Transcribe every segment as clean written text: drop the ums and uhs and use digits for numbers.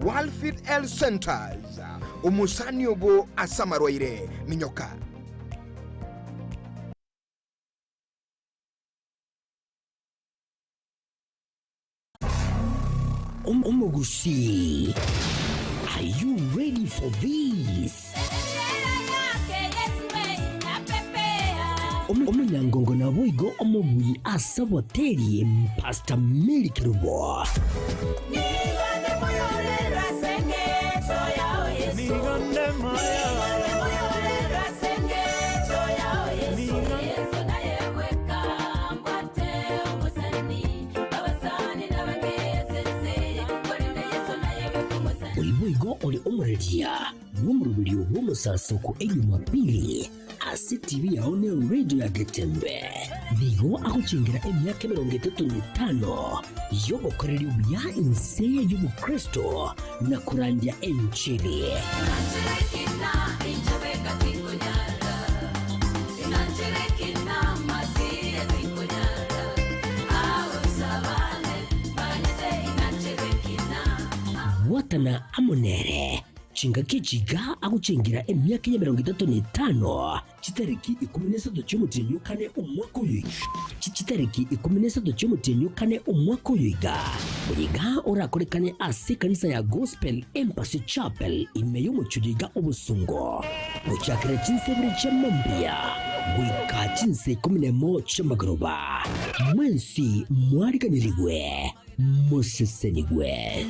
Walfit Health Centers, omosani obo ase amarwaire. Minyoka. Omogusii, are you ready for this? Omonyangongo naboigo omobui ase oboteri Pastor Mary Kerubo. Oyio boigo ore omoreria bw'omoroberio bw'omosasoko Ejumapili ase TV yao ne radio ya Getembe. Nigo agochengera emiaka emerongo etato na etano y'obokoreri obuya inse y'obokristo na korandia enchili. Bwatana amo nere chingaki echi iga agochengera emiaka y'emerongo etato na etano, chitariki ikomi na isato chi'omotienyi o kane omwaka oyo chitariki ikomi na isato chi'omotienyi o kane omwaka oyo iga. Oyo iga orakorekane ase ekanisa ya Gospel Embassy Chapel ime y'omochie oyo iga Obosungo. Gochakera chinsa ibere chia mambia goika chinsa ikomi nemo chi'amagoroba, mwensi mwariganirigwe, mosesenigwe.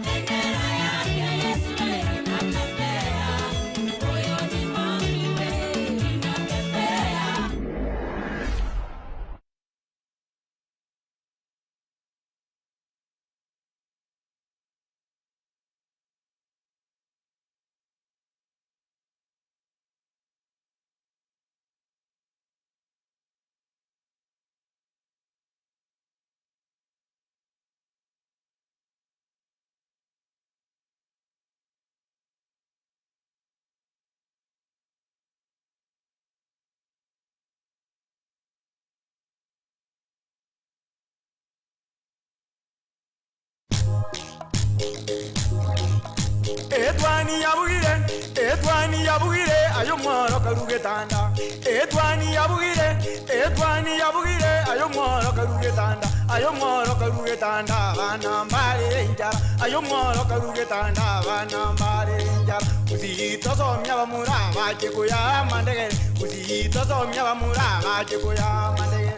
Etwani yabugire, etwani yabugire, aye omworo karu getanda. Etwani yabugire, etwani yabugire, aye omworo karu getanda. Aye omworo karu getanda, abana mbarere enchara. Aye omworo karu getanda, abana mbarere enchara. Gusii tosomia abamura bache koyaa amandegere, Gusii tosomia abamura bache koyaa amandegere.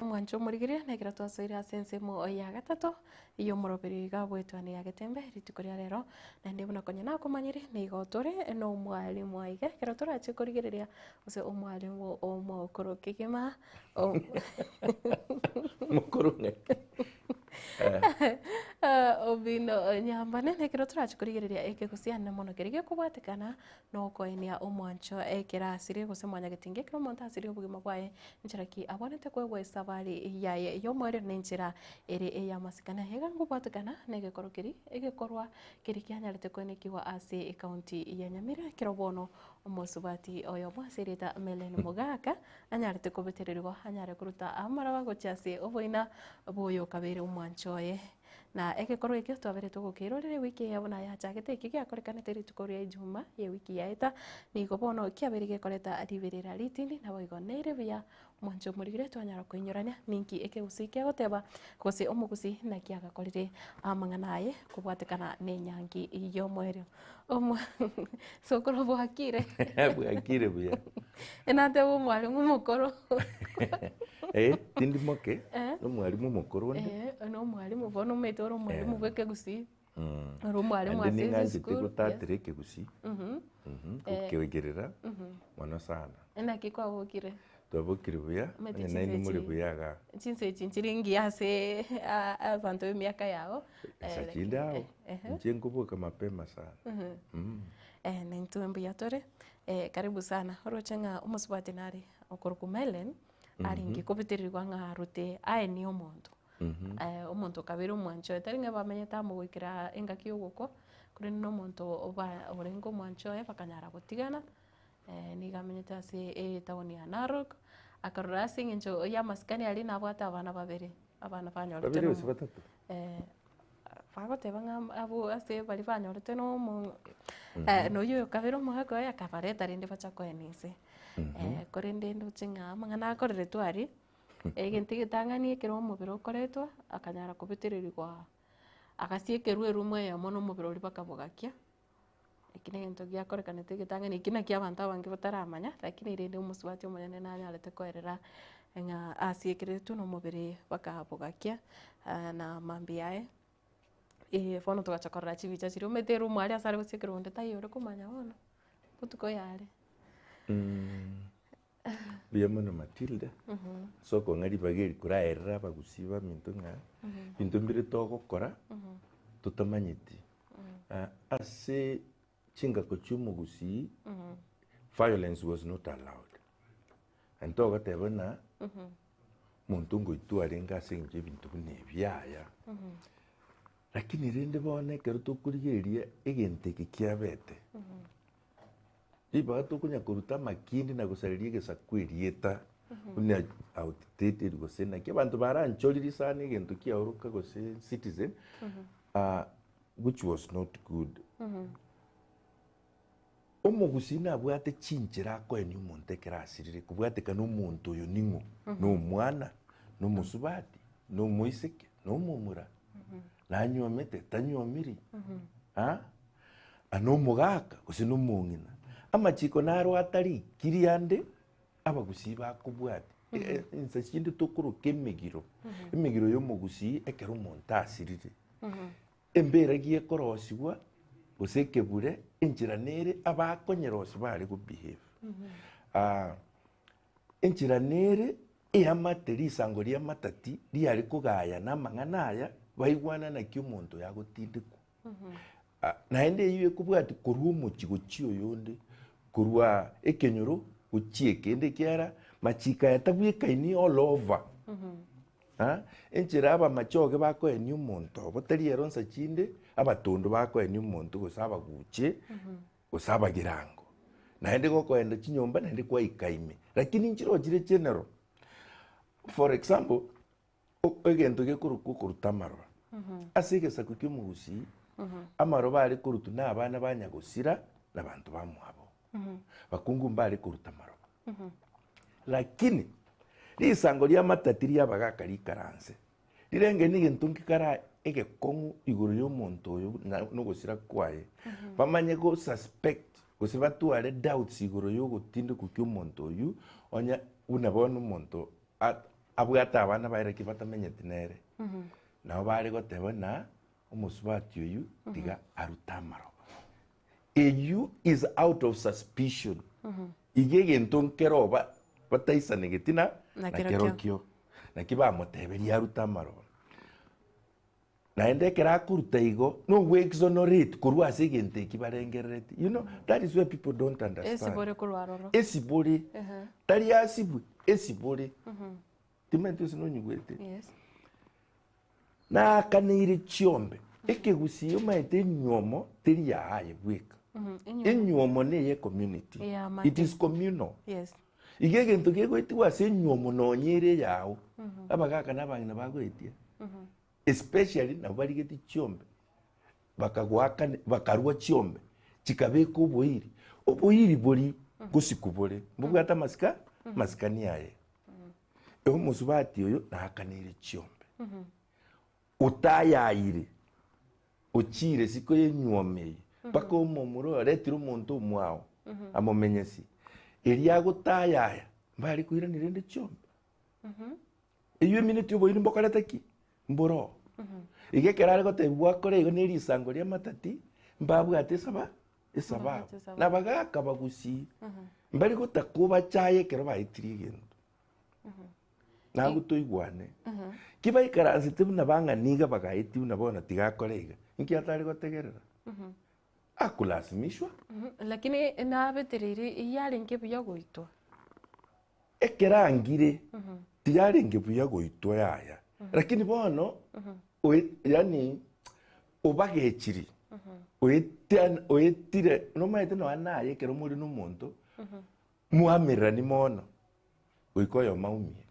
Omwancho omorigereria na ekero twasoire ase ensemo ya gatato y'omoroberio iga bw'etuani ya Getembe rituko ria rero, naende buna konya nakomanyire nigo tore na omwalimu aiga ekero torache korigereria gose omwalimu omokoro kegima. Mokoro ng'aki? Obino Nyambane, nekero torache korigereria ekegosianera mono keria gekobwatekana nokoenia omwancho ekero asire gose mwanyagetinga ekero omonto asirie obogima bwaye nchera ki abwanete koegwa esabari yaye yomoerio na enchera ere ey'amasikani aye iga nkobwatekana na egekoro keria egekorwa keria kianyarete koenekigwa ase ecounty ya Nyamira ekero bono omosubati oyomo ase erieta Mellen Mogaka Anyarete kobetererigwa anyare koruta amaraba gochia ase oboina bw'oyokabeire omwancho oye. Na egekorwa ekio twaberetwe gokeirorera ewiki eye buna yachagete, ekio giakorekanete rituko ria Ijuma y'ewiki yaeta, nigo bono kiabeire gekoreta riberera ritindi, naboigo nere buya omwancho omorigire twanyara koinyorania ninki ekegusii kegoteba, gose omogusii naki agakorire amang'ana aye kobwatekana nenyangi y'omoerio. Omwa sokoro bwakire. Bwakire buya. Enatebe omwalimu omokoro. Eh, tindi moke, Eh. nomwalimu omokoro onde. Eh, nomwalimu bono omanyete ore omwalimu bwa ekegusii. Ore omwalimu Naende ase ning'anchete esukuru, yes. gotatera ekegusii, gokeoigerera mono sana. Naki kwabokire? Twabokire buya, Omanyete onye naende chinsa more echi- buya igaa. Chinsa echi nchire ngiya ase abanto b'emiaka yao. Nsa chinde ao, inche nkoboka mapema sana. Naintwe mbuya tore, karibu sana. Oroche ng'a omosubati nare okorokwa Mellen, arenge kobetererigwa ng'a arute aenie omonto. Omonto okabeire omwanchi oye, tari ng'a bamenyete amo goikera engaki ya ogokwa, korende na omonto oba orenge omwanchi oye bakanyara gotigana, nigo amenyete ase etown ya Narok, akarora ase eng'encho ya amasikani aria nabwate abana babere, abana banyorete Babere na gose omo batato? bagoteba ng'a abwo ase baria banyorete na omo na oyio okabere omogaka oye akabareta rende bacha koenia inse. Korende ndoche ng'a amang'ana akoreretwe aria, Egento egetang'ani ekero omobere okoretwa, akanyara kobetererigwa agasiekerwa erumu eyemo na omobere oria bakabogakia, eki na egento giakorekanete egetang'ani eki nakio abanto abange bataramanya, lakini rende omosubati omonene nanyarete koerera ng'a asiekeretwe na omobere bakabogakia na mambia aye, bono togacha korora chibicha chiria omanyete erumu aria ase are gosiekerwa onde taiyo ore komanya bono, botuko yare. Mbuya mono Matilda, ase okong'a ribaga eri koraerere abagusii baminto ng'a ebinto mbire togokora totamanyeti. Ase chingako chia omogusii, violence was not allowed. Naende togoteba ng'a omonto ngoitwa arenge ase eng'encho ya ebinto buna ebi yaya. Lakini rende bono ekero tokorigereria egento eke kiabete, Ribaga tokonya koruta amakindi na gosareria egesaku erieta buna outdated gose naki abanto baranchoriri sana egento kiaoroka gose citizen ah, which was not good. Omogusii nabwate chinchera akoenia omonto ekero asirire kobwatekana omonto oyo ning'o, na omwana, na omosubati, na omoiseke, na omomura, nanywomete, tanywomiri, ah. na omogaka gose na omong'ina. Amachiko naro atarikiri ande abagusii bakobwatia. Inse chinde tokoroka emegiro, emegiro ya omogusii ekero omonto asirire, embera eria ekorosiwa gose ekebure, enchera nere abakonyerosia bare go behave. Enchera nere eamate risango ri'amatati riare kogayana amang'ana aya baigwana naki omonto oyo agotindekwa. Naende eyio ekobwatia korwa omochie gochia oyonde, korwa ekenyoro gochia ekende, ekiagera machiko aya tabwekaini all over. Enchera abamachoge bakoenia omonto obo tari ero nsa chinde, abatondo bakoenia omonto gose abaguche, gose abagirango. Naende gokoenda chinyomba naende kwaika ime, lakini nchire ochire general. For example, Egento gekorokwa okoruta amaroba. Ase egesaku ki'omogusii, amaroba are korutwa na abana ba nyagosira na abanto bamwabo. Bakungu mbare koruta amaroba. Lakini risango ri'amatati ri'abagaka rikaranse, rirenge negento nkekara egekong'u igoro y'omonto oyo na nogosira kwaye, bamanye go suspect gose batware doubts igoro y'ogotindekwa ki'omonto oyio, onye buna bono omonto Abwate abana baye naki batamenyeti nere. Nabo bare goteba ng'a omosubati oyio tiga arute amaroba. Eyio is out of suspicion. Iga egento nkeroba bataisanegeti na Na na kerokio. kerokio. Naki bamoteberia arute amaroba. Naende ekero akoruta igo, nogwe exonerate korwa ase egento eki barengerereti. You know, that is where people don't understand. Esibore korwa aroro. Esibore. Tari asibwe, esibore. Timanyeti gose nonyigwete. Yes. Naakaneire chiombe. Ekegusii omanyete enywomo teri yaye bweka. Enywomo. Enywomo neye community. Ey'amate. It is communal. Yes. Iga egento kegoetigwa ase enywomo nonye ere eyao. Abagaka na abang'ina bagoetia. Especially nabo barigetie chiombe bakagoakane bakarua chiombe chikabeka oboiri, oboiri bori gosiku bore mbobwate amasika amasikani aye. Omosubati oyo naakanire chiombe, otayaire ochiire isiko y'enyuomo eye mpaka omomura oyo oretire omonto omwao amomenyesi, erio agotayaya mbare koirania rende chiombe. Eyio emineti oboiri mbokorete ki? Mboroo. Iga ekero are gotebigwa akore igo na erisango ria amatati, mbabwate esaba esababu. Mbabwate esababu. Na bagaka bagusii, mbari gotaka obachaye ekero baetirie egento. Nago toigwane. Ki baikaransete buna bang'ani iga bagaetia buna bono tiga akore iga, inki atare gotegerera? Akulasimishwa. Lakini nabetereire yarenge buya goitwa. Ekero angire, tiyarenge buya goitwa yaya, lakini bono oe- yaani obagechiri, oetia oetire nomanyete nonya naye ekero more na omonto, mwamererani mono, goika oyomo aumie.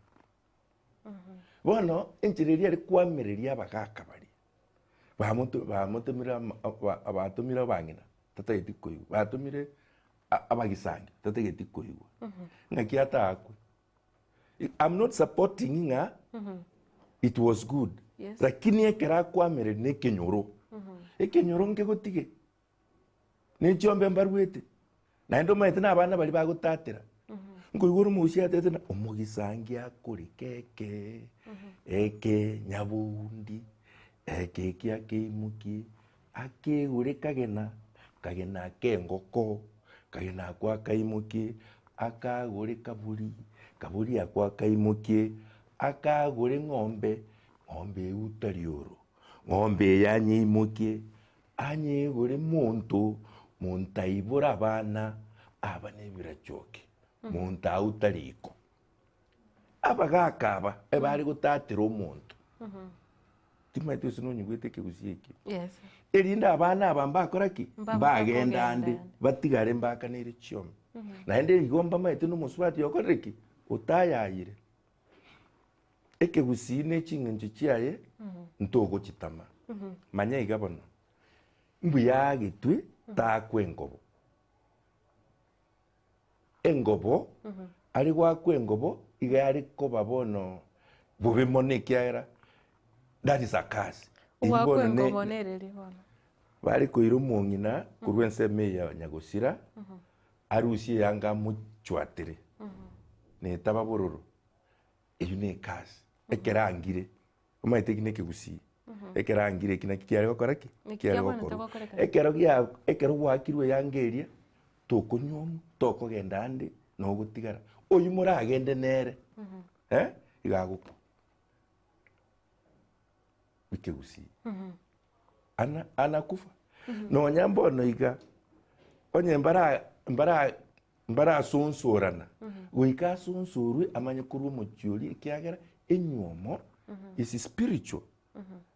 Bono enchera eria are koamereria abagaka baria, bamoto bamotomire ama ba batomire abang'ina tatageti koigwa, batomire abagisangi tatageti koigwa, ng'aki atakwe. I'm not supporting ng'a it was good, Yes. lakini ekero akwamereria na ekenyoro, ekenyoro nkegotige, ne chiombe mbaruete, naende omanyete na abana baria bagotatera, nkoigwa ore omogusia atete ng'a omogisangi akore keke, eke nyaboundi, eke eki akeimokie, Akeigure kagena, kagena k'engoko, kagena ako akaimokie, akagore kaburi, kaburi ako akaimokie, akagore ng'ombe, ng'ombe euta rioro, ng'ombe eye anyeimokie, anyeigore monto, monto aibore abana, aba nebirachoki, monto auta riko. Abagaka aba ebare gotatera omonto. Timanyeti gose nonyigwete ekegusii ekio. Yes. Erinde abana aba mbakora ki? Mbagosa Mbagenda kogenda ande, ande. batigare mbakaneire chiombe. Naende igo mbamaete na omosubati okorire ki? Otayayire. Ekegusii ne ching'encho chiaye ntogochitama. Manya iga bono, mbuya agetwe takwa engobo. Engobo, are goakwa engobo, iga yare koba bono bobe mono ekiagera that is a curse. Eyio Goakwa bono ne- engobo nereri bono. bare koira omong'ina korwa ensemo eye ya nyagosira, arusie eyanga amochwatere, netaba bororo, eyio ne ecurse, ekero angire. Omanyete eki nekegusii, ekero angire eki naki kiare gokora ki? Naki Kiare kiabwenerete gokorwa. gokorekana. Ekero gia ekero gwakirwe eyanga eria, tokonywa tokogenda ande, nogotigara. Oyio moragende nere, eh, iga agokwa. Ekegusii. Ana anakufa. Nonya mbono iga, onye mbara mbara Mbarasonsorana, goika asonsorwe amanye korwa omochie oria, ekiagera enyuomo is spiritual.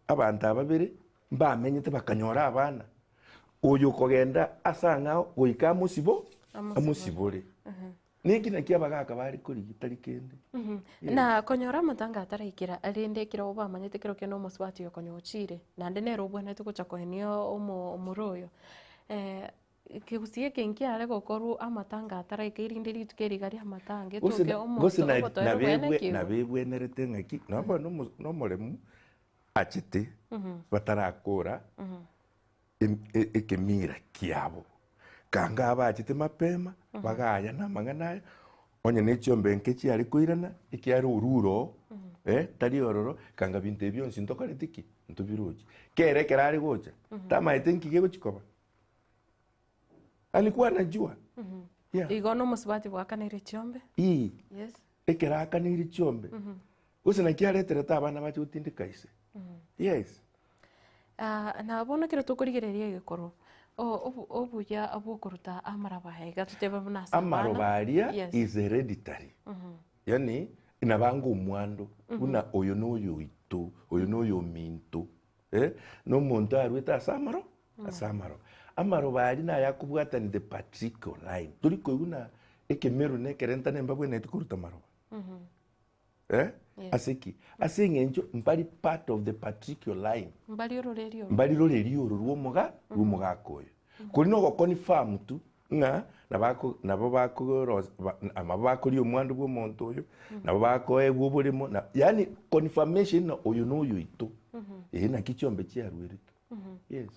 Abanto aba babere mbamenyete bakanyora abana, oyo okogenda ase ang'ao goika amosibo amosibore. Neki naki abagaka bare korigia tari kende. Na konyora amatanga ataraikera, rende ekero bamanyete kero kende omosubati oyo konya ochire, naende nere obwenerete gocha koenia omo omoro oyo. Ekegusii eke nkiare gokorwa amatanga ataraika erinde rituko eri iga ri'amatanga Gose etoke na- omonto gose na- obotoereru nabebwe- bwenekigwe. nabebwenerete ng'aki nabo nomo- nomoremu achete batarakora em- e- ekemira kiabo. Kanga abachete mapema, bagaya na amang'ana aya, onye ne chiombe nke chiare koirana, ekiagera orure oo, tari ororo, kanga binto ebi bionsi ntokoreti ki? Ntobirochi. Kere ekero are gocha, tamaete nki gegochi koba. Alikuwa anajua. Yeah. Igo nomosubati bwakaneire chiombe. Ii. Yes. Ekero akaneire chiombe. Gose naki areterete abana bache gotindeka ise. Yes. Ah, na bono ekero tokorigereria egekoro, o- obu- obuya bwokoruta amaraba aya iga totebe buna ase abana. Amaroba aria Yes. is hereditary. Yaani nabanga omwando buna oyo noyo oito, oyo noyo ominto. Eh, na omonto arwete ase amaro ase amaroba. Amaroba aria naye akobwatani the patriarchal line. Tori koigwa na ekemeru na ekerentane mbabwenereti koruta amaroba. Eh? Yes. Ase ki? Ase eng'encho mbari part of the patriarchal line. Mbari ororeria oro. Mbari roreria oro rw'omoga rw'omogaka oyo. Kori na ogoconfirm tu ng'a nabako nabo bakoro nabo bakoria omwando bwa omonto oyo, nabo bakoegwa oboremo na yaani confirmation ng'a oyo noyo oito. Ee naki chiombe chiarueretwe. Yes.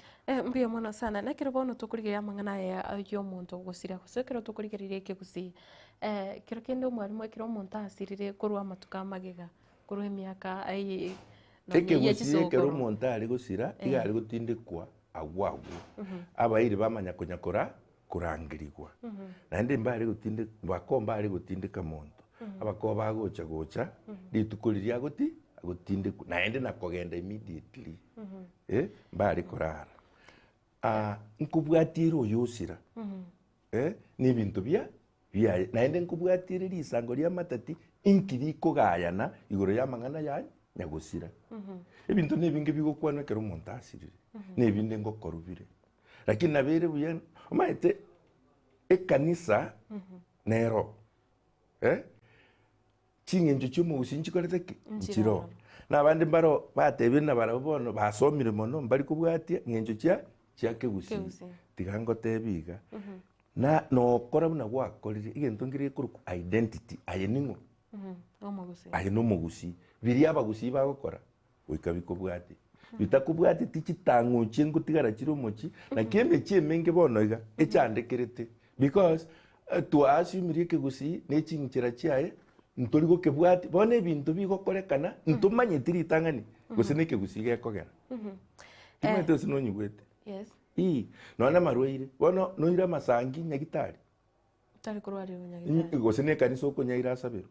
Mbuya mono sana. Na ekero bono tokorigereria amang'ana aya ya omonto ogosira gose ekero tokorigereria ekegusii, ekero kende omwalimu ekero omonto asirire korwa amatuko amagega, korwa emiaka aye. Nonya eyio Ekegusii ekero chisokoro. omonto are gosira, iga are gotindekwa agwo agwo. Abairi bamanya konya kora korangerigwa. Naende mbare gotinde bakoo mbare gotindeka monto, abakoo bagocha gocha rituko riria agoti agotindekwa naende na kogenda immediately eh, mbare korara. Ah, nkobwatiere oyo osira eh, na ebinto bia biaye naende nkobwatiere risango ria matati inki rikogayana igoro y'amang'ana ya nyagosira. Ebinto na ebinge bigokwanwa ekero omonto asirire, na ebinde ngokorwa bire. Lakini nabo ere buya omanyete ekanisa nero eh, ching'encho chi'omogusii nchikorete ki? Nchiroo. Na abande mbaro batebire na barabwo bono basomire mono mbari kobwatia ng'encho chia chia kegusii. Kegusii. Tiga ngotebi iga, na nokora buna gwakorire egento nkere gekorokwa identity aye ning'o? Omogusii. Aye nomogusii. Biria abagusii bagokora goika bikobwatie. Bitakobwateti chitang'uchie ngotigara chire omochie, naki emechie emenge bono iga echandekerete because eh, twaasumirie ekegusii na echinchera chiaye ntori gokebwatia bono ebinto bigokorekana ntomanyeti ritang'ani gose na ekegusii gekogera. Timanyeti gose nonyigwete. Yes. Ii, nonya na amarwaire, bono noire amasangi nyagitari, Tari korwarigwa nyagitari. gose na ekanisa okonyaira asaberwe.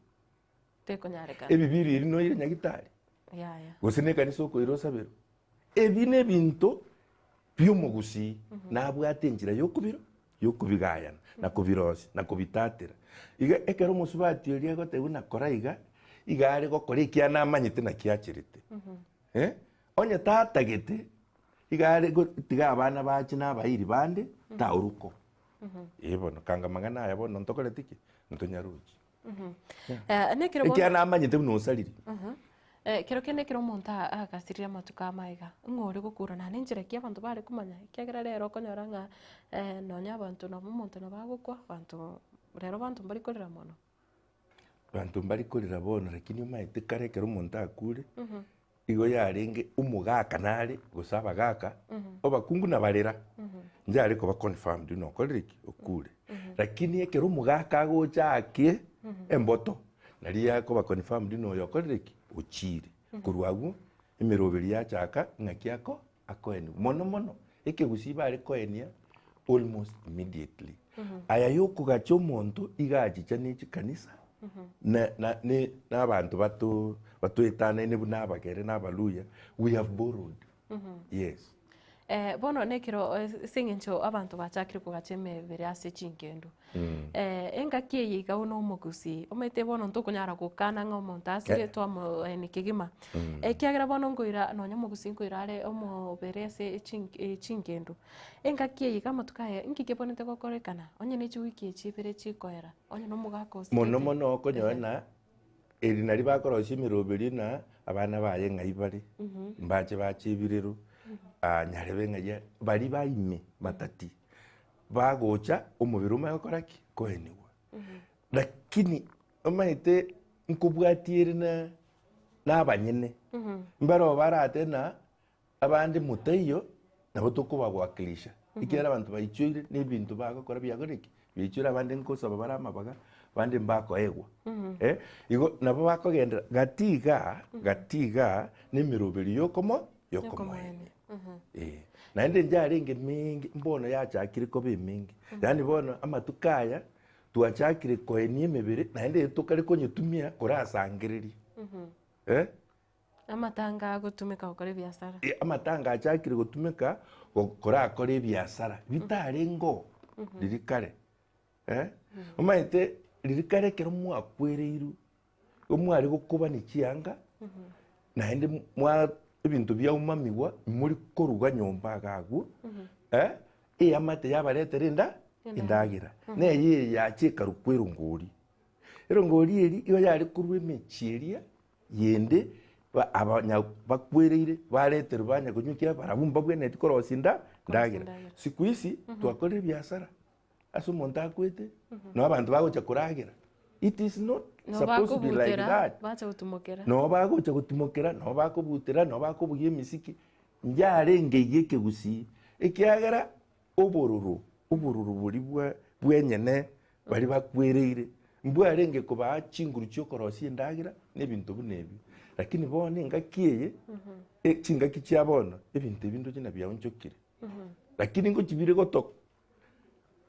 Tekonyarekana. Ebibiri eri noire nyagitari, Yaya. gose na ekanisa okoira osaberwe. Ebi na ebinto bi'omogusii nabwate enchera yokobiro yokobigayana na kobirosia na kobitatera. Iga ekero omosubati oria agoteba buna kora iga, iga are gokora ekiagera namanyete naki acherete. Eh, onye tatagete, iga are go tiga abana bache na abairi bande taoruko. Eh bono kanga amang'ana aya bono ntokoreti ki? Ntonyarochi. Eh, nekero bono- Ekiagera namanyete buna osariri. Eh, kero kende ekero omonto a- agasirire amatuko amaiga, ng'o ore gokura naende enchera ki abanto bare komanya? Ekiagera rero okonyora ng'a nonya abanto nabo omonto nabo agokwa, abanto rero abanto mbari korera mono. Abanto mbari korera bono lakini omanyete kare ekero omonto akure, Igo yarenge omogaka nare, gose abagaka, abakungu nabarera, njare koba confirmed buna okorire ki? Okure. Lakini ekero omogaka agocha ake emboto, nari yakoba confirmed buna oyo okorire ki? Ochire. Korwa agwo, emeroberi yachaka ng'aki ako akoeniwa. Mono mono, ekegusii bare koenia almost immediately. Aya yokogacha omonto iga achicha ne chikanisa na na ne na abanto bato batoetanaine buna abagere na abaluya we have borrowed yes. Eh, bono nekero ase eng'encho abanto bachakire kogacha emebere ase chingendu. Eh, engaki eye iga buna omogusii, omanyete bono ntokonyara gokana ng'a omonto asire twamoeni kegima. Ekiagera bono nkoira nonya omogusii nkoira are omobere ase echin- chingendu. Engaki eye iga amatuko aya, inki kebwenerete gokorekana? Onye ne chiwiki echi ibere chikoera, onye na omogaka osirete. Mono mono okonyora na eri nari bakorosia emeroberi na abana baye ng'ai bare, mbache bache ebirero, nyarebe ng'ai are, baria ba ime matati, bagocha omobere omanye gokora ki? Koenigwa. Lakini omanyete nkobwatia ere na na abanyene, mbaro barate na Abande motaiyo nabo tokobawakilisha, ekiagera abanto baichoire na ebinto bagokora biakorire ki? Biaichoire abande nkosaba bare amabaga, abande mbakoegwa. Eh, igo nabo bakogenderera gati igaa, gati igaa na emeroberi yokomo yokomoenia. Eh, naende njarenge emenge, mbono yachakire koba emenge, yaani bono amatuko aya, twachakire koenia emebere naende tokare konyetumia korasangereria. Eh. Amatanga agotumeka gokora ebiasara. Eh, amatanga achakire gotumeka go- korakora ebiasara bitarenge oo riria kare eh. Omanyete riria kare ekero mwakwereirwe, omware gokobani chianga, naende m- mwa ebinto biaumamigwa, mori koruga nyomba iga agwo, eh, eamate yabaretera enda endagera. Neye eye yacha ekarokwa erongori. Erongori eria igo yare korwa emechie eria Yende abanya bakwereire bareterwe banya konywa ekiagera barabwo mbabwenereti korosia enda ndagera. Siku hizi twakorire ebiasara ase omonto akwete nabo abanto bagocha koragera. It is not Nabo supposed to be like bakobutera, that. bacha gotumokera. Nabo bagocha gotumokera, nabo bakobutera, nabo bakobugia emisiki, njarenge iga ekegusii ekiagera obororo obororo boria bwa bwenyene baria bakwereire. Mbwarenge kobaa chinguru chi'okorosia endagera na ebinto buna ebio. Lakini bono engaki eye, e- chingaki chia bono, ebinto ebi ndoche nabiaonchokire. Lakini ngochibire gotoka,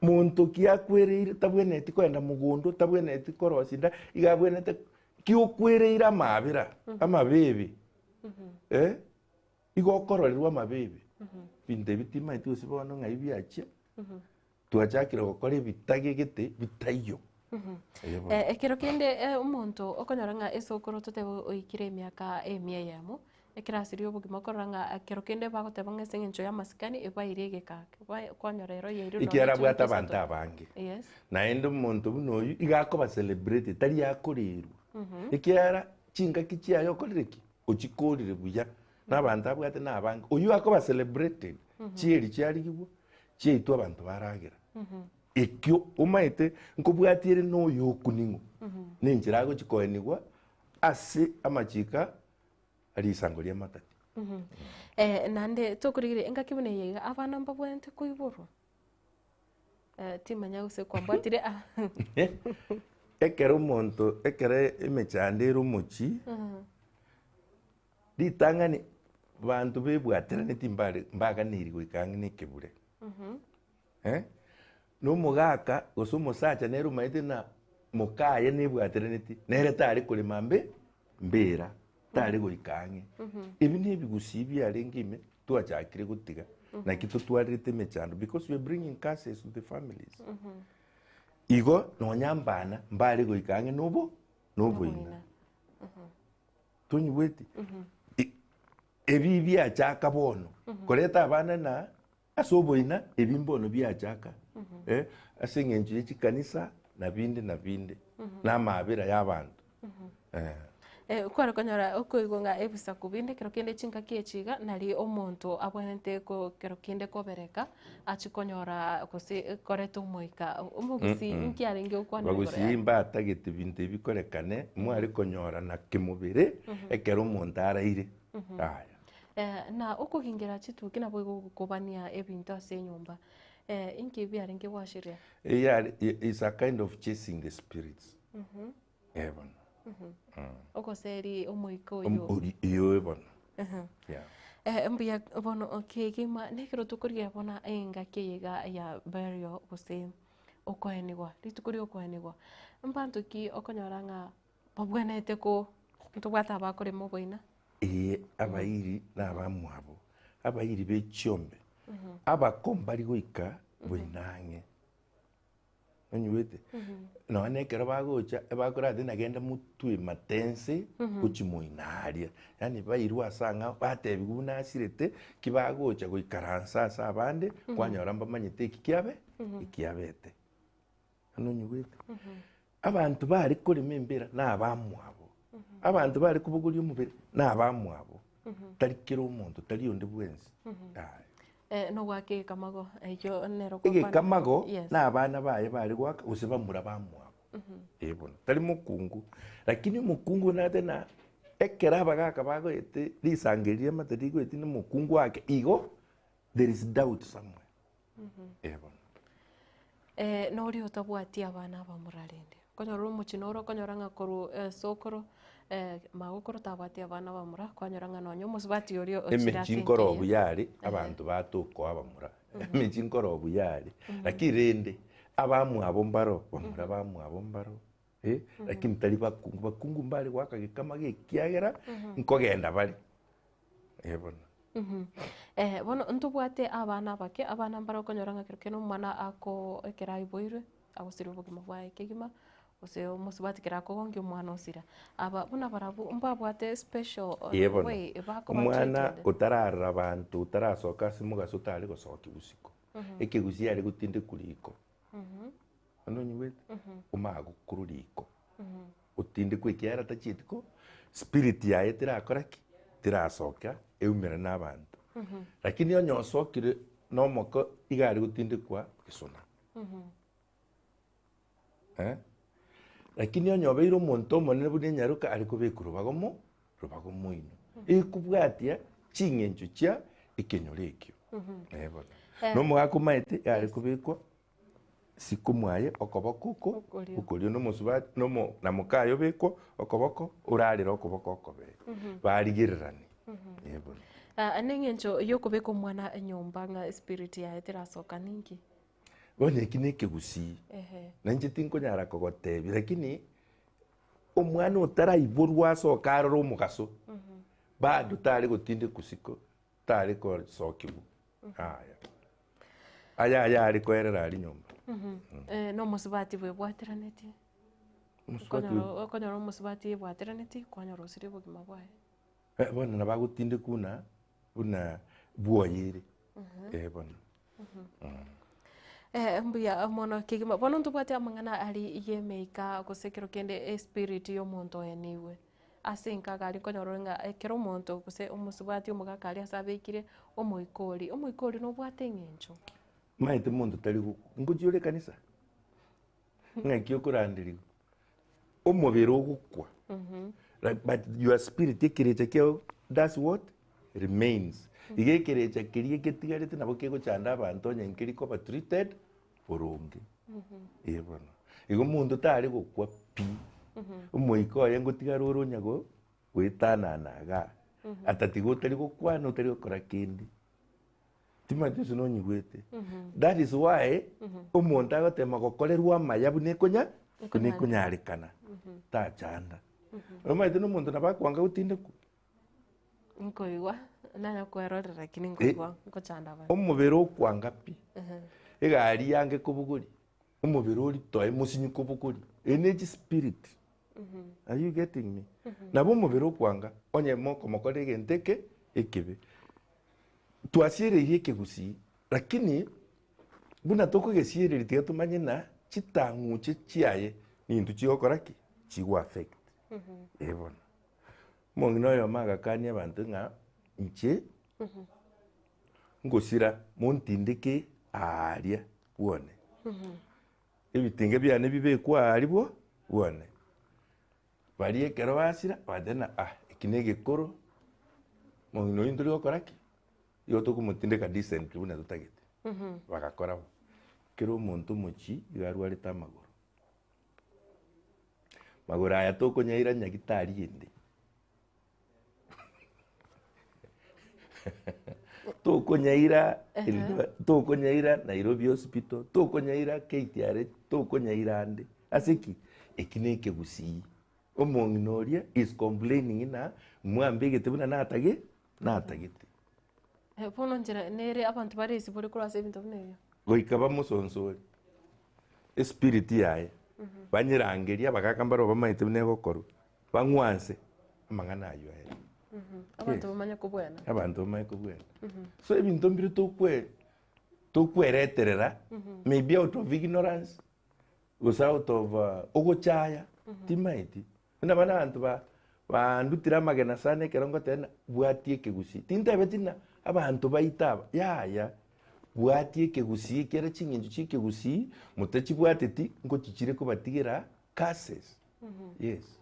monto ki akwereire tabwenereti kogenda mogondo, tabwenereti korosia enda, iga abwenerete ki okwereire amaabera, amabeebe, eh, igo okororerwa amabeebe. Ebinto ebi timanyeti gose bono ng'ai biachia. Twachakire gokora ebitagegete bitaiyo. Eeh bono. Eh, ekero kende eh, omonto okonyora ng'a esokoro totebe oikire emiaka emia eyemo, ekero asirie obogima okorora ng'a ekero kende bagoteba ng'a ase eng'encho ya amasikani ebaire egeka ake, bae kwanyora ero yairwe nonye Ekiagera abwate chiwiki abanto isato. abange. Yes. Naende omonto buna oyio iga akoba celebrated, tari akorerwa. Ekiagera chingaki chiaye okorire ki? Ochikorire buya, na abanto abwate na abange. Oyio akoba celebrated, chieri chiarigigwa, chiaitwa abanto baragera. Ekio omaete nkobwatia ere na oyo okuning'o, na enchera agochi koenigwa ase amachiko a risango ri'amatati. Eh, naende tokorigereria engaki buna eye iga, abana mbabwenerete koiborwa? Eh, timanya gose kwambwatire ah. Ekero omonto ekero emechando ere omochie, ritang'ani banto bebwateraneti mbare mbaganeiri goika ang'e na ekebure. Eh, na omogaka gose omosacha nere omaete na mokaye nebwateraneti, nere tare korema mbe mbera, tare goika ang'e. Ebi na ebigusii biarenge ime twachakire gotiga, naki totwarerete emechando because we are bringing curses to the families. Igo nonya mbana mbare goika ang'e nobo noboina. Tonyigweti? I- Ebi biachaka bono koreta abana na ase oboina ebi mbono biachaka eh, ase eng'encho ye chikanisa na binde na binde na amabera ya abanto eh. Eh, kware konyora okoigwa ng'a ebisaku binde ekero kende chingaki echi iga nari omonto abwenerete ko kero kende kobereka achie konyora gose koreta omoika. Omogusii inki arenge gokwanera igoro Bagusii yaye? mbatagete binto ebi bikorekane, mware konyorana kemobere ekero omonto araire. Yaya. Eh, na okogingera chituki naboigo gokobania ebinto ase enyomba, eh, inki biarenge goashiria? Eyare is a kind of chasing the spirits. Eh bono. Ogoseri omoika oyio. Ori iyo bono. Yeah. Eh, mbuya bono kegima nekero tokorigia bona engaki eye iga ya burial gose okoenigwa, rituko ria okoenigwa, mbanto ki okonyora ng'a babwenerete ko ntobwate abakorema oboina? Ee, abairi na abamwabo, abairi be chiombe, abako mbari goika boina ang'e. Onyigwete? Nonya na ekero bagocha, ebakorate nagende motwe matense gochia moino aria. Yaani bairwe ase ang'ao, batebigwa buna asirete, ki bagocha goikaransa ase abande, kwanyora mbamanyete eki kiabe, ekiabete. Bono onyigwete? Abanto bare korema embera na abamwabo, abanto bare kobogoria omobere na abamwabo, tari kera omonto, tari onde bwensi. Yaya. Eh, nogwaka egekamago ekio nero gokwana. Egekamago Yes. na abana baye bare goaka gose bamura bamwabo. Eh bono, tari mokungu. Lakini omokungu nate na ekero abagaka bagoete risangereria ri'amate rigoeti na omokungu ake igo there is doubt somewhere. Eh bono. Eh, noria otabwati abana abamura rende. Okonyora ore omochie noro okonyora ng'a korwa esokoro eh, magokoro tabwati abana abamura, kwanyora ng'a nonye omosubati oria ochire Emechie ase nkoro enka eye. obuya are, abanto batokoa abamura. Emechie nkoro obuya are. Lakini rende, abamwabo mbaro, bamura bamwabo mbaro, eh, lakini tari bakungu. Bakungu mbare goaka gekamago ekiagera, nkogenda bare. Eh bono. Eh, bono ntobwate abana abake, abana mbare okonyora ng'a kero kende omwana ako ekero aiboirwe, agosiria obogima bwaye kegima, gose omosubati kero akogonkia omwana osira. Aba buna barabwo mbabwate special Ee bono, way bakoba omwana treated. otararora abanto, otarasoka ase mogaso otare gosokia bosiko, ekegusii are gotindekwa riko. Bono onyigwete? Omanye gokorwa riko, otindekwe ekiagera tachieti ko spirit yaye terakora ki? Terasoka eumerane na abanto. Lakini onye osokire na omoko iga are gotindekwa gesona. Eh? Lakini onye obeire omonto omonene buna enyaroka are kobekwa robago mo robago moino. Ekobwatia ching'encho chia ekenyoro ekio. Eh bono. Eh. Na omogaka omaete are kobekwa. Siko mwaye okoboko oko Okorio. okorio na omosubati na omo na mokaye obekwa okoboko orarere okoboko okobee barigererani eh bono. Ah, neng'encho yokobeka omwana enyomba ng'a espirit yaye terasoka ninki? Bono eki na ekegusii, Ehe. na inche tinkonyara kogotebia lakini omwana otaraiborwa asoke arore omogaso bado tare gotindekwa isiko tare kosokigwa yaya. Aya aya are koerera aria nyomba. Eh, na omosubati bwebwateranetie? Omosubati Okonyora okonyora omosubati ebwateranetie, kwanyora osirie obogima bwaye. Eh, bono nabo agotindekwa buna buna bwoye ere, eh bono. Eh, mbuya mono kegima. Bono ntobwate amang'ana aria ya emeika gose ekero kende espirit ya omonto oenigwe. Ase enka iga aria nkonyora ore ng'a ekero omonto gose omosubati omogaka aria ase abekire omoika oria, omoika oria nobwate eng'encho. Omanyete monto tari gokwa, ngochia ore ekanisa? Ng'aki okoranderigwa? Omobere ogokwa, like but your spirit ekerecha kiago does what? Remains. Iga ekerecha keria getigarete nabo kegochanda abanto onye nkeri koba treated boronge. Ee bono. Igo omonto tare gokwa pi, omoika oye ngotigara ore onya go goetanana igaa, atatiga otari gokwana otari gokora kende. Timanyeti gose nonyigwete. That is why omonto agotema gokorerwa amaya buna ekonya buna ekonyarekana tachanda. Omanyete na omonto nabo akwanga gotindekwa. Nkoigwa, nanya kwerorera lakini nkoigwa nkochanda abande. Omobere okwanga pi, egari yange kobogori, omobere oria toe mosinyi kobogori, eye ne chispirit. Are you getting me? Nabo omobere okwanga onye mokomokorera egento eke ekebe. Twasiereirie ekegusii lakini buna tokogesiereria tiga tomanye na chitang'uche chiaye nintwe chigokora ki? Chigo affect. Eh bono. Omong'ina oyomo agakania abanto ng'a inche ngosira montindeke aaria bwone. Ebitinge biane bibekwe aaria bwo bwone. Baria ekero basira, bagateba ng'a ah eki na egekoro, omong'ina oyio ntori gokora ki? Igo tokomotindeka decently buna totagete. Bagakora bo. Kera omonto omochie iga arwarete amagoro. Magoro aya tokonyaira nyagitari ende. Tokonyaira Eldoret, tokonyaira Nairobi hospital, tokonyaira KTRH, tokonyaira ande. Ase ki? Eki na ekegusii. Omong'ina oria is complaining ng'a mwambegete buna natage natagete. Eh, bono nchera nere abanto bare esibore korwa ase ebinto buna ebio. Goika bamosonsore espirit yaye, banyerangerie abagaka mbaro bamaete buna egokorwa, bang'wanse amang'ana aywo aye. Abanto bamanye kobwena. Abanto bamanye kobwena. So ebinto mbire tokwe tokwereterera maybe out of ignorance gose out of ogochaya timaeti. Buna bono abanto ba bandutire amagena sana ekero ngoteba ng'a bwatia ekegusii, tintebeti ng'a abanto baito aba, yaya, bwatia ekegusii ekiagera ching'encho chia ekegusii motachibwateti ngochichire kobatigera curses, yes.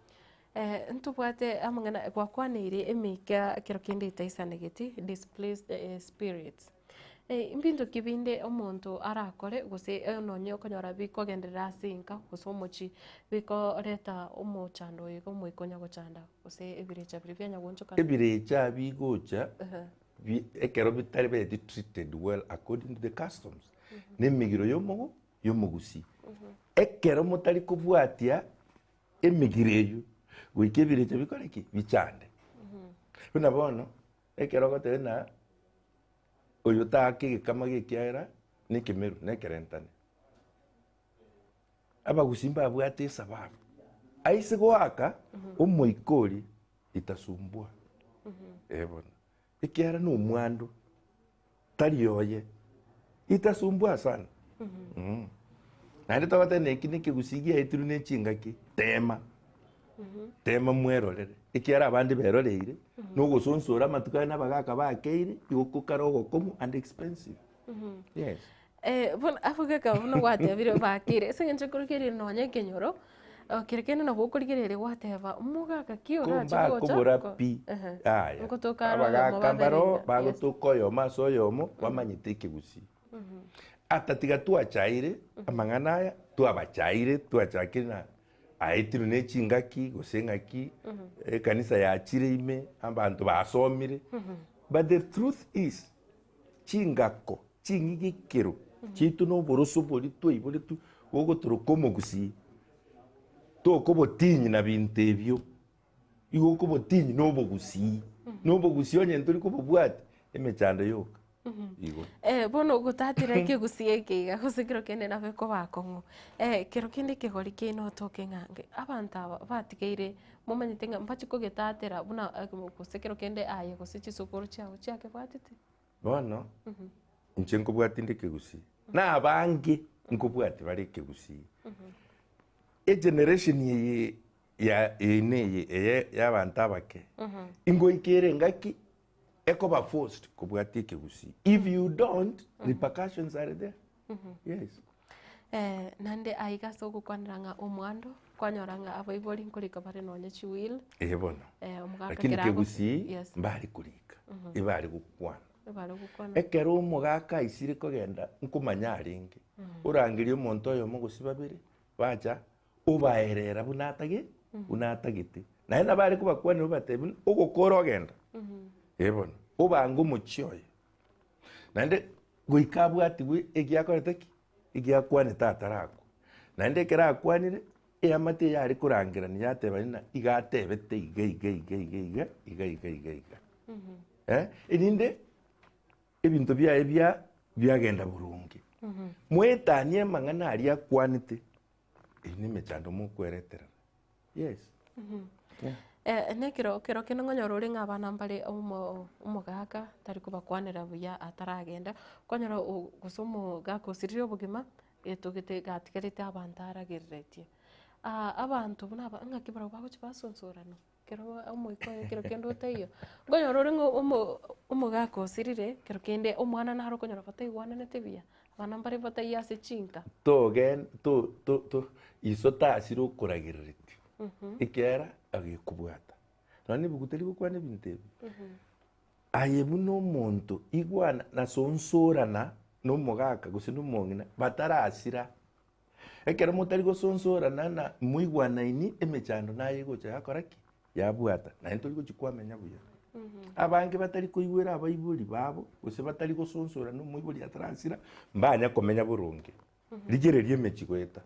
Ntobwate amang'ana gwakwaneire emeika ekero kende etaisanegeti, displaced spirits. Mbinto ki binde omonto arakore gose nonye okonyora bikogenderera ase enka gose omochie bikoreta omochando oyo iga omoika onya gochanda gose ebirecha biria bianya goonchokana? Ebirecha bigocha bi ekero bitaribeti treated well according to the customs na emegiro ya omogo ya omogusii. Ekero motari kobwatia emegiro eywo goika ebirecha bikore ki? Bichande. Buna bono Ekero ogoteba ng'a oyo taake egekama gekiagera nekemeru nekerentane. Abagusii mbabwate esababu aise goaka omoika oria itasumbua eh bono ekiagera na omwando tari oye itasumbua sana mm. Naende togoteba ng'a eki nekegusii giaetirwe ne chingaki tema Tema mwerorere, ekiagera abande beroreire, na ogosonsora amatuko aya na abagaka bakeire, igo kokare ogokong'u and expensive. Yes. Eh, bono abagaka buna gwatebire bakeire ase eng'encho ekorigereria nonya ekenyoro, kero kende nabo okorigereria gwateba omogaka ki orache gocha Kombakobora ko- pi ehe, yaya nkotoka are oyomo abagaka babere mbaro iga, yes. bagotoka oyomo ase oyomo bamanyete ekegusii. Ata tiga twachaire. Amang'ana aya twabachaire, twachakire na aetirwe ne chingaki gose ng'aki, ekanisa yachire ime, abanto basomire, but the truth is, chingako ching'igekero chiaito na oboroso boria twaiboretwe bogotoroka omogusii, tokobotinyi na binto ebio, igo okobotinyi na obogusii, na obogusii onye ntori kobobwati, emechando yoka. Igo. Eh, bono gotatera ekegusii eke iga gose kero kende nabo ekoba akong'u. Eh, kero kende ekegori kiaino otoke ng'a nge abanto aba batigeire momanyete ng'a mbachi kogetatera buna gose kero kende aye gose chisokoro chiago chiakebwatete. Bono, inche nkobwati nde ekegusii, na abange nkobwati bare ekegusii. Egeneration eye ya eye eye eye ya abanto abake, ingoika ere engaki ekoba forced kobwatia ekegusii. If you don't, repercussions are there. Yes. Eh, naende aiga ase ogokwanera ng'a omwando, kwanyora ng'a abaibori nkorika bare nonye chiwill. Eeh bono. Eh, omogaka Lakini kera ago- kegusii Yes. mbare korika, ebare gokwana. Ebare gokwana. Ekero omogaka aisire kogenda nkomanya arenge, orangerie omonto oyomo gose babere, bacha obaerera buna atage buna atagete. Naende nabo are kobakwanera obatebie buna ogokora ogenda, eh bono, obange omochie oye. Naende goika abwatigwe egiakorete ki? Egiakwanete atarakwa. Naende ekero akwanire, eamate eye are korangerania yateba ng'a iga atebete iga iga iga iga iga iga iga iga iga. Eh, erinde ebinto biaye bia biagenda boronge. Mwetanie amang'ana aria akwanete, eyio nemechando mokwereterera. Yes. Yeah. Eh, nekero kero kende nkonyora ore ng'a abana mbare omo omogaka tari kobakwanera buya ataragenda, okonyora o gose omogaka osirire obogima, etogete gatigarete abanto aragereretie. abanto buna aba ng'aki barabwo bagochia basonsorana ekero omoika oye ekero kende otaiyo, nkonyora ore ng'a omo omogaka osirire, ekero kende omwana naro okonyora bataigwananete buya, abana mbare bataiyo ase chinka. Togen to to to iso tasire okoragereretie, ekiagera agekobwata. Nonya na ebuku teri gokwana ebinto ebi. Aye buna omonto, igwana na sonsorana na omogaka gose na omong'ina batarasira. Ekero motari gosonsorana na moigwanaini, emechando naye egocha yakora ki? Yabwata. Naende tori gochia kwamenya buya. Abange batari koigwera abaibori babo, gose batari gosonsora na omoibori atarasira, mbanya komenya boronge. Rigereria emechie goeta.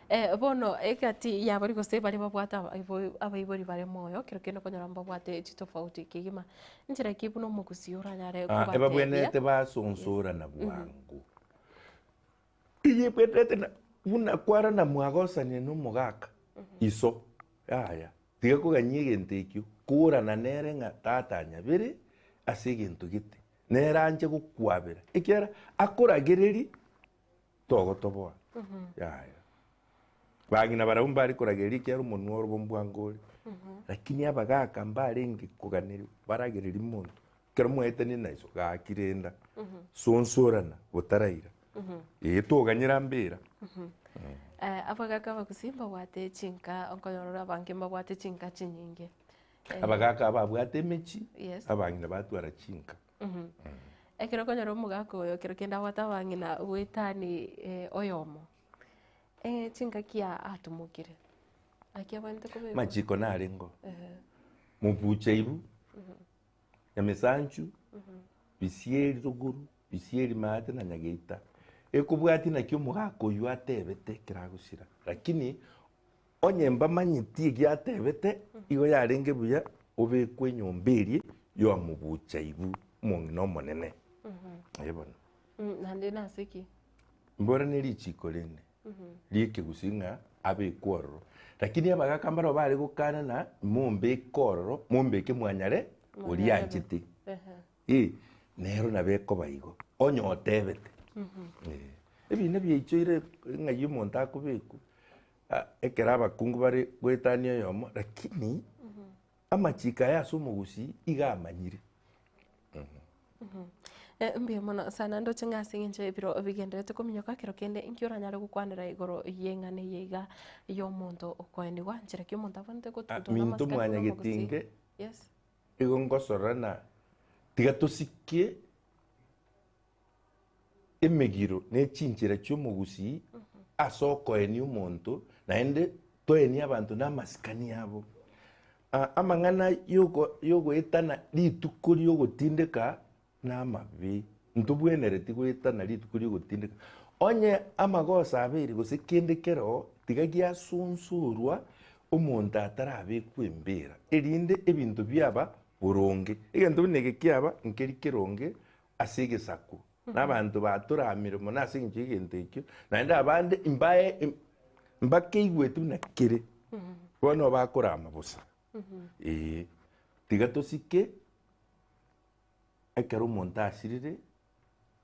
Eh, bono egati yabari gose baria babwate abaibo- abaibori bare moyo, kero kende okonyora mbabwate chitofauti kegima. Nchera ki buna omogusii oranyare Ah, kobatebia? ebabwenerete basonsorana bwango. Eyebwenerete na buna kwarana mwagosania na omogaka iso, yaya, tiga koganyia egento ekio, korana nere ng'a tata nyabere ase egento gete, nere anche gokwabera, ekiagera akoragereria togotoboa, yaya. Bang'ina barabwo mbare koragereria ekiagera omonwa orobo mbwango ore, lakini abagaka mbarenge koganeria baragereria monto, ekero mwaetanie na iso gaki renda, sonsorana botaraira, ee toganyera mbera. Eh, abagaka abagusii mbabwate chinka okonyora ore abange mbabwate chinka chinyinge. Eh, Abagaka ababwate emechie, Yes. abang'ina batwara chinka. Ekero okonyora omogaka oyo ekero kende abwate abang'ina goetani eh, oyomo, eh, chingaki aa atumokire, naki abwenerete kobekwa? Amachiko narengeo, mobucha ibu, Nyamesanchu, Bisieri rogoro, Bisieri maate na Nyageita. Ekobwatia naki omogaka oyio atebete ekero agosira. Lakini onye mbamanyeti eki atebete, igo yarenge buya obekwe enyomba eria yomobucha ibu omong'ina omonene. Ee bono. Naende nase ki? Mbora ne richiko rende ri'ekegusii ng'a abekwe ororo. Lakini abagaka mbarabwo bare gokana na mombeke ororo, mombeke mwanyare oria anchete. Eh, nero nabo ekoba igo, onye otebete. Eh, ebina biaichoire ng'ai omonto akobekwa, ah, ekero abakungu bare goetania oyomo, lakini amachiko aya ase omogusii iga amanyire. Eh, mbuya mono sana ndoche ng'a ase eng'encho ebiro bigendererete kominyoka kero kende inki oranyare gokwanera igoro y'eng'ana eye iga y'omonto okoenigwa nchera ki omonto abwenerete Ah, gotutwa minto namasikani buna mwanyagetinge omogusii? Yes. igo ngosorora na tiga tosikie. Emegiro ne chinchera chi'omogusii ase okoenia omonto, naende toenie abanto namasikani abo. Amang'ana yogoetana rituko ri'ogotindeka namabe, ntobwenereti goetana rituko ri'ogotindeka. Onye amagoso abeire gose kende keroo, tiga giasunsurwa omonto atarabekwa embera, erinde ebinto biaba boronge. Egento buna eke kiaba nkeri keronge ase egesaku, na abanto batoramire mono ase eng'encho y'egento ekio, naende abande mbae mbakeigweti buna kere, bono bakorama bosa. Ee, tiga tosike ekero omonto asirire,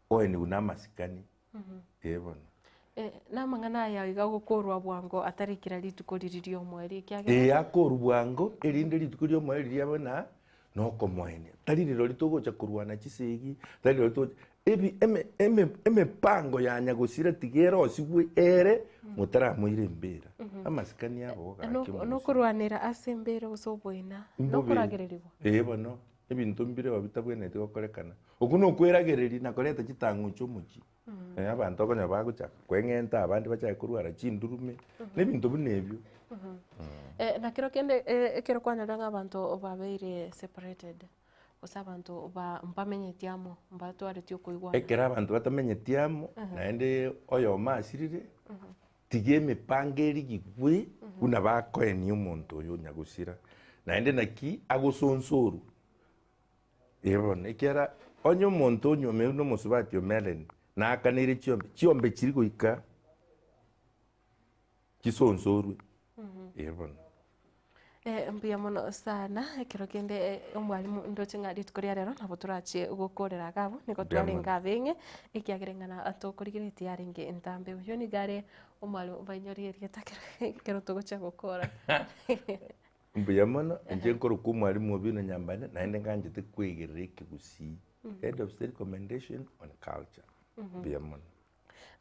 oenigwe na amasikani, ee bono. Namang'ana aya iga agokorwa bwango atari kera rituko riria ri'omoerio, ekiagera. Ee, akorwa bwango, erinde rituko ri'omoerio riabe na nokomoenia. Tari rirorio togocha korwana chisegi, tari rirorio togocha ebi eme eme emepango ya nyagosira tiga erosigwe ere motaramoira embera. Amasikani abo gaki omogusii. Nokorwanera ase embera gose oboina, Mbobe. nokoragererigwa. Ee bono, ebinto mbireo bitabwenereti gokorekana. Okwo nokweragereria na koreta chitang'uche omochie. Abanto okonyora bagochaka kweng'enta abande bachake korwara chindurume, na ebinto buna ebio. Na kero kende ekero kwanyorire ng'a abanto babeire separated, gose abanto ba mbamenyeti amo, mbatwareti okoigwana. Ekero abanto batamenyeti amo, naende oyomo asirire, tiga emepango erigigwe buna bakoenia omonto oyo onyagosira, naende naki agosonsorwa. Ee bono, ekiagera onye omonto onyuomirwe nomosubati o Meleni, naakaneire chiombe, chiombe chiria goika chisonsorwe. Ee bono. Mbuya mono sana, ekero kende omwalimu ndoche ng'a rituko ria rero nabo torachie gokorera iga abwo, nigo Mbuya twarenge mono. abeng'e, ekiagera eng'ana tokorigeretie yarenge entambe. Oyio nigo are omwalimu bainyore erieta kero ekero togochia gokora. Mbuya mono, inche nkorokwa omwalimu Obino Nyambane, naende nganchete kwegerera ekegusii, Head of State Commendation on Culture. Mbuya mono.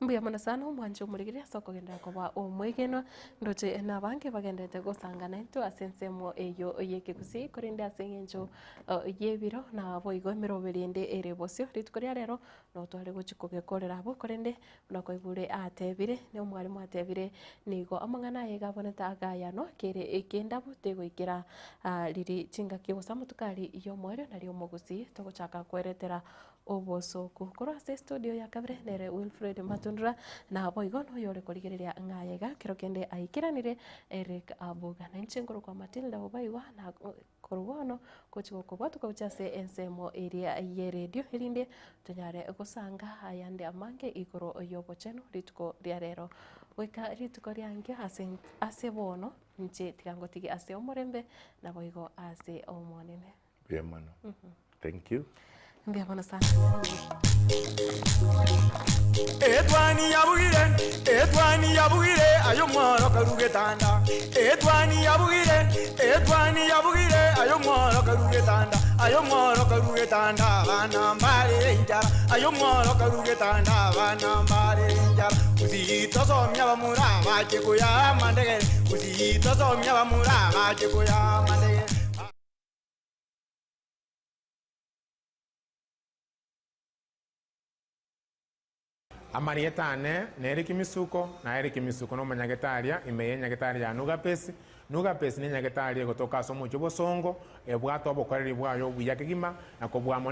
Mbuya mono sana omwanche omorigereria ase okogenderera koba omwegenwa, ndoche nabange bagendererete gosanga naintwe ase ensemo eyio y'ekegusii korende ase eng'encho y'ebiro naboigo emeroberi ende ere bosio. Rituko ria rero notware gochia kogekorera abwo korende Buna kwaigure atebire, na omwalimu atebire, nigo amang'ana aye iga abonete agayanwa kere ekendabu tegoikera riri chingaki gose amatuko aria y'omoerio nario omogusii togochaka kweretera obosooku. Korwa ase estudio ya kabere nere Wilfred Matundura naboigo noyore korigereria ng'a aye iga kero kende aikeranire Eric Abuga. Na inche nkorokwa Matilda Obaigwa na Korwa bono gochia gokobwatoka gochia ase ensemo eria y'eredio, erinde tonyare gosanga ayande amange igoro y'obochenu rituko ria rero. Goika rituko riankio ase ase bono, inche tiga ngotige ase omorembe, naboigo ase Omonene. Mbuya mono. Thank you. Mbuya mono sana. Etwani yabugire, etwani yabugire, aye omworo karu getanda. Etwani yabugire, etwani yabugire, aye omworo karu getanda. Aye omworo karu getanda, abana mbarere enchara. Aye omworo karu getanda, abana mbarere enchara. Gusii tosomia abamura bache koyaa amandegere, Gusii tosomia abamura bache koyaa amandegere. Amarieta ane nere Kimisuko, na ere Kimisuko nomonyagetaria ime y'enyagetari ya Nugapesi. Nugapesi nenyagetari egotoka ase omochie o Bosongo, ebwate obokoreri bwaye obuya kegima, na kobua mono.